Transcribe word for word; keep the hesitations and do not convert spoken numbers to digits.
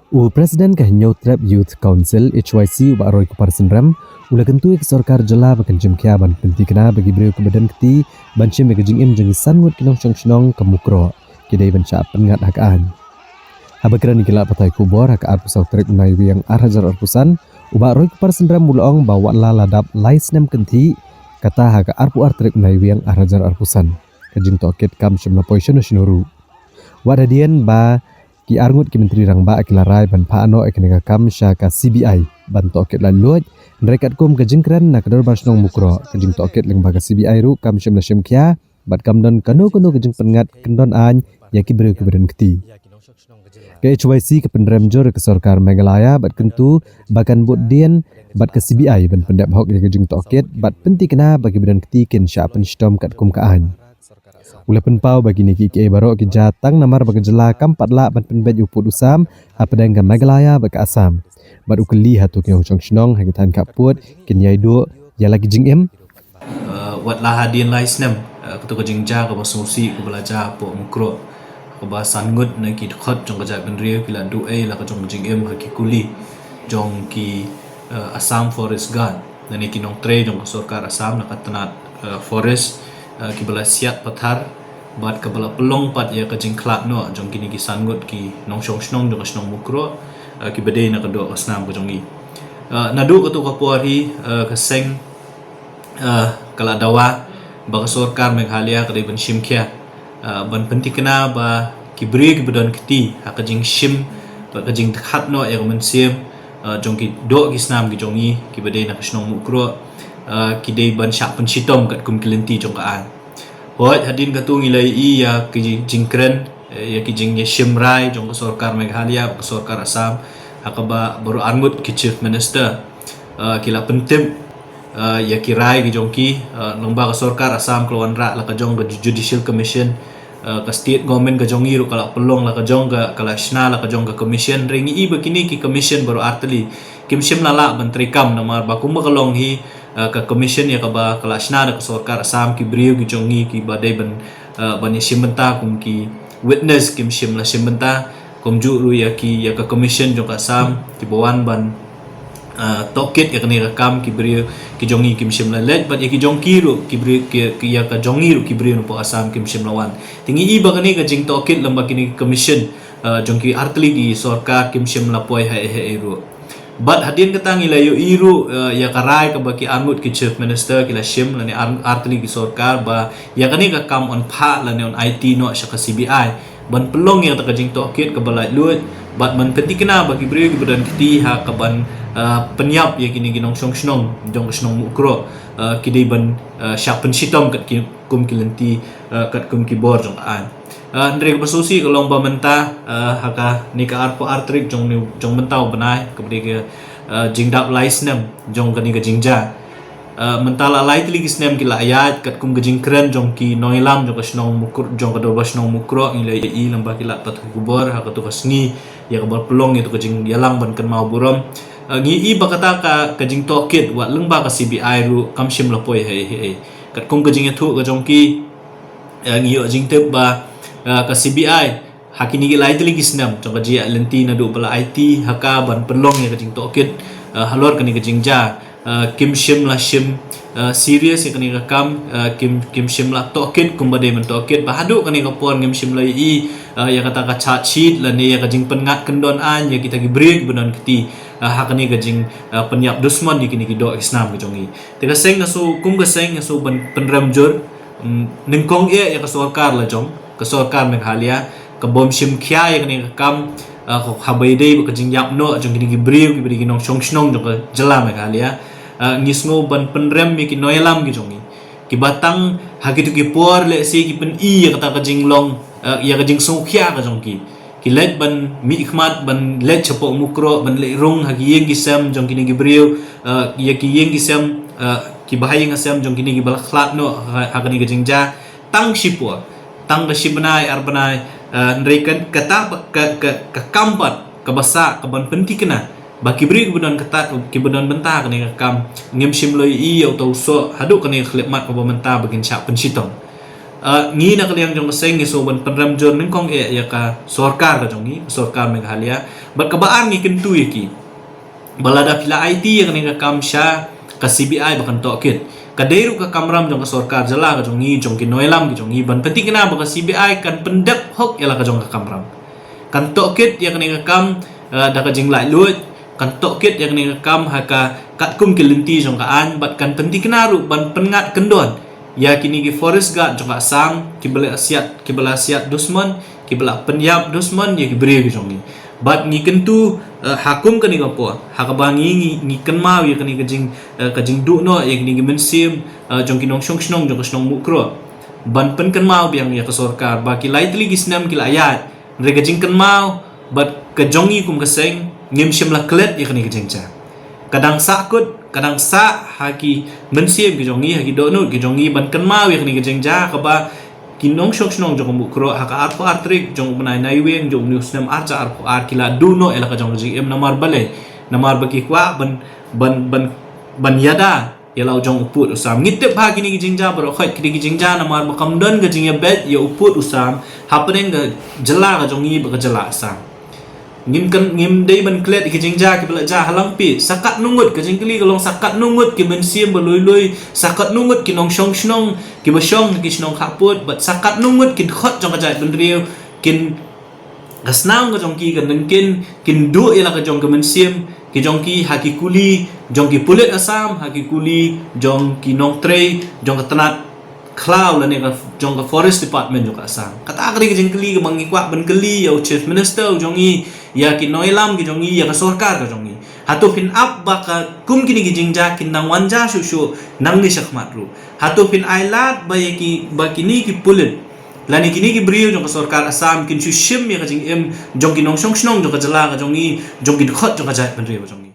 U President ka Hynñiewtrep Youth Council, H Y C, u Bah Roy Kupar Synrem, u la kyntu ïa ka sorkar jylla ba kan shim khia ban pynthikna ba ki briew kiba don kti ban shim ïa ka jingim jong ki san ngut ki nongshong shnong ka Mukroh ki dei ban shah pynngat ha ka aiñ. Haba kren ïa ki lad pathai khubor ha ka arphew saw tarik u Naiwieng ar hajar arphew san, u Bah Roy Kupar Synrem u la ong ba wat la la dap lai snem kynthih, kata ha ka arphew ar tarik u Naiwieng ar hajar arphew san ka jingtohkit kam shym la poi shano shano ruh. Wat hadien ba ki arngut ki Myntri Rangbah ki la rai ban phah noh ïa kane ka kam sha ka C B I ban tohkit laitluid, hynrei katkum ka jingkren na ka Dorbar Shnong Mukroh, ka jingtohkit lyngba ka C B I ruh kam shym la shim khia bad kam don kano kano ka jingpynngat kyndon aiñ ïa ki briew kiba don kti. Ka H Y C ka pynrem jur ïa ka sorkar Meghalaya bad kyntu ba kan bud dien bad ka C B I ban pyndep hok ïa ka jingtohkit bad pynthikna ba kiba don kti kin shah pynshitom katkum ka aiñ. U la pynpaw ba kine kiei kiei baroh ki jia tang namar ba ka jylla kam pat lah ban pynbeit u pud u sam hapdeng ka Meghalaya bad ka Assam. Bad u kylli hato ki nongshong shnong ha ki thaiñ khappud kin ïai duh ïa la ki jingim. Uh, wat la hadien lai snem, uh, kato ka jingjia kaba sngewsih kaba la jia hapoh Mukroh, kaba san ngut na ki dkhot jong ka jaitbynriew ki la duh ei la ka jong ka jingim ha ki kuli jong ki, uh, Assam Forest Guard lane ki nongtrei jong ka sorkar Assam na ka tnat, uh, Forest, uh, kiba la siat pathar bad kaba la pynlong pat ïa ka jingkhlad noh jong kine ki san ngut ki nongshong shnong jong ka shnong Mukroh, uh, kiba dei na ka doh ka snam ka jong ngi. Uh, naduh kato ka por hi, uh, ka seng, uh, ka la dawa ba ka sorkar Meghalaya ka dei ban shim khia, uh, ban pynthikna ba ki briew kiba don kti ha ka jingshim bad ka jingdkhat noh ïa ka mynsiem, uh, jong ki doh ki snam ki jong ngi kiba dei na ka shnong Mukroh, uh, ki dei ban shah pynshitom katkum ki lynti jong ka aiñ. Hooid, hadien katto ngi la ïohi ïa ki jingkren, eh, ïa ki jingïashim rai jong ka sorkar Meghalaya, ka sorkar Assam, ha kaba baroh arngut ki Chief Minister, eh, ki la pyntip, eh, ïa ki rai ki jong ki, eh, lyngba ka sorkar Assam ka la wanrah la ka jong ka Judicial Commission, eh, ka state government ka jong ngi ruh ka la pynlong la ka jong ka, ka la shna la ka jong ka commission, hynrei ngi i ba kine ki commission baroh artylli kim shym la lah ban treikam namar ba kumba ka long hi, eh, ka commission ïa kaba ka la shna da ka sorkar Assam, ki briew ki jong ngi kiba dei ban, eh, ban ïashim bynta kum ki witness kim shym la shim bynta, kumjuh ruh ïa ki, ïa ka commission jong ka Assam kiba wan ban, eh, tohkit ïa kane ka kam, ki briew ki jong ngi kim shym la leit bad ïa ki jong ki ruh ki briew ki, ki ïa ka jong ngi ruh ki briew napoh Assam kim shym la wan. Te ngi i ba kane ka jingtohkit lyngba kine ki commission, eh, jong ki artylli ki sorkar kim shym la poi haei haei ruh. Bad hadien kata ngi la ïohi ruh, eh, ïa ka rai kaba ki arngut ki Chief Minister ki la shim lane ar-, artylli ki sorkar ba ïa kane ka kam yn phah lane yn aiti noh sha ka C B I ban pynlong ïa kata ka jingtohkit kaba laitluid bad ban pynthikna ba ki briew kiba don kti ha kaban, eh, pynïap ïa kine ki nongshong shnong jong ka shnong Mukroh, eh, ki dei ban, eh, shah pynshitom katkum ki lynti, eh, katkum ki bor jong ka aiñ. Eh, hynrei kaba sngewsih ka long ba mynta, eh, ha kane ka arphew ar tarik jong ni, jong mynta u bnai, kaba dei ka, eh, jingdap lai snem jong kane ka jingjia. Eh, mynta la lai tylli ki snem ki la ïaid katkum ka jingkren jong ki nongïalam jong ka shnong Mukroh, jong ka Dorbar Shnong Mukroh, ngi la ïohi lyngba ki lad pathai khubor ha kato ka sngi ïa kaba pynlong ïa kato ka jingïalang ban kynmaw burom. Eh, ngi i ba kata ka, ka jingtohkit wat lyngba ka C B I ruh kam shym la poi haei haei. Katkum ka jingïathuh ka jong ki, eh, ngi ïoh jingtip ba, eh, ka C B I ha kine ki lai tylli ki snem jong ka jingïaid lynti naduh ba la aiti ha ka ban pynlong ïa ka jingtohkit, eh, halor kane ka jingjia, eh, kim shym la shim, eh, serious ïa kane ka kam, eh, kim, kim shym la tohkit kumba dei ban tohkit, ba haduh kane ka por ngim shym la ïohi, eh, ïa kata ka charge sheet lane ïa ka jingpynngat kyndon aiñ ïa kita ki briew kiba don kti, eh, ha kane ka jing, eh, pynïap dusmon ïa kine ki doh ki snam ki jong ngi. Te ka seng nga sngew, kum ka seng nga sngew ban pynrem jur, mm, nyngkong eh ïa ka sorkar la jong, ka sorkar Meghalaya, ka bym shim khia ïa kane ka kam, ah, ka, haba ïadei bad ka jingïap noh jong kine ki briew kiba dei ki nongshong shnong jong ka jylla Meghalaya. Ah, ngi sngew ban pynrem ïa ki nongïalam ki jong ngi, kiba tang ha kito ki por lehse ki pyni ïa kata ka jinglong, ah, ïa ka jingsngewkhia ka jong ki. Ki leit ban mihkhmat, ban leit shapoh Mukroh, ban leit rung ha ki ïing ki sem jong kine ki briew, eh, ïa ki ïing ki sem, eh, ki bahaïing hasem jong kine kiba la khlad noh ha, ha kane ka jingjia. Tang shipor, tang ka shi bnai, ar bnai, eh, hynrei ka, kata, ka, ka, ka kam pat kaba sah kaban pynthikna ba ki briew kiba don kata, kiba don bynta ha kane ka kam, ngim shym la ïohi ïa uta u soh haduh kane ka khyllipmat kaba mynta ba kin shah pynshitom. Uh, ngi na ka liang jong ka seng ngi sngewbha ban pynrem jur nyngkong eh ïa ka sorkar ka jong ngi, ka sorkar Meghalaya. Bad kaba ar ngi kyntu ïa ki ba lada phi la aiti ïa kane ka kam sha ka C B I ba kan tohkit, ka dei ruh ka kamram jong ka sorkar jylla ka jong ngi, jong ki nongïalam ki jong ngi ban pyntikna ba ka C B I kan pyndep hok ïa la ka jong ka kamram. Kan tohkit ïa kane ka kam, uh, da ka jinglaitluid, kan tohkit ïa kane ka kam ha ka katkum ki lynti jong ka aiñ, bad kan pyntikna ruh ban pynngat kyndon ïa kine ki forest guard jong ka Assam, ki ba la siat, ki ba la siat dusmon, ki ba la pynïap dusmon ïa ki briew ki jong ngi. Bad ngi kyntu, uh, ha kum kane ka por, ha kaba ngi, ngi, ngi kynmaw ïa kane ka jing, uh, ka jingduh noh ïa kine ki mynsiem, uh, jong ki nongshong shnong jong ka shnong Mukroh, ban pynkynmaw biang ïa ka sorkar ba ki lai tylli ki snem ki la ïaid, hynrei ka jingkynmaw bad ka jong ngi kum ka seng ngim shym la klet ïa kane ka jingjia. Ka dang sahkut, ka dang sah ha ki mynsiem ki jong ngi, ha ki dohnud ki jong ngi ban kynmaw ïa kane ka jingjia kaba ki nongshong shnong jong ka Mukroh ha ka arphew ar tarik jong u bnai Naiwieng jong une u snem arhajar arphew ar ki la duh noh ïa la ka jong ka jingim. Namar balei? Namar ba ki kwah ban, ban, ban, ban ïada ïa la u jong u pud u sam. Ngi tip ba kine ki jingjia baroh khoit ki dei ki jingjia namar ba kam don ka jingïabeit ïa u pud u sam hapdeng ka jylla ka jong ngi bad ka jylla Assam. Ngim kan, ngim dei ban klet ïa ki jingjia ki ba la jia ha Langpih. Sa katno ngut, ka jingkylli ka long, sa katno ngut ki mynsiem ba lui lui, sa katno ngut ki nongshong shnong ki ba shong ki shnong khapud, bad sa katno ngut ki dkhot jong ka jaitbynriew kin, ka snam ka jong ki kan dang kin, kin duh ïa la ka jong ka mynsiem ki jong ki ha ki kuli jong ki pulit Assam, ha ki kuli jong ki nongtrei jong ka tnat khlaw lane ka jong ka Forest Department jong ka Assam. Kata ka dei ka jingkylli kaba ngi kwah ban kylli ïa u Chief Minister u jong ngi, ïa ki nongïalam ki jong ngi, ïa ka sorkar ka jong ngi. Hato phin ap ba ka kum kine ki jingjia kin nang wan jia shuh shuh nangne shakhmat ruh? Hato phin ai lad ba ïa ki, ba kine ki pulit lane kine ki briew jong ka sorkar Assam kin shu shim ïa ka jingim jong ki nongshong shnong jong ka jylla ka jong ngi, jong ki dkhot jong ka jaitbynriew ka jong ngi?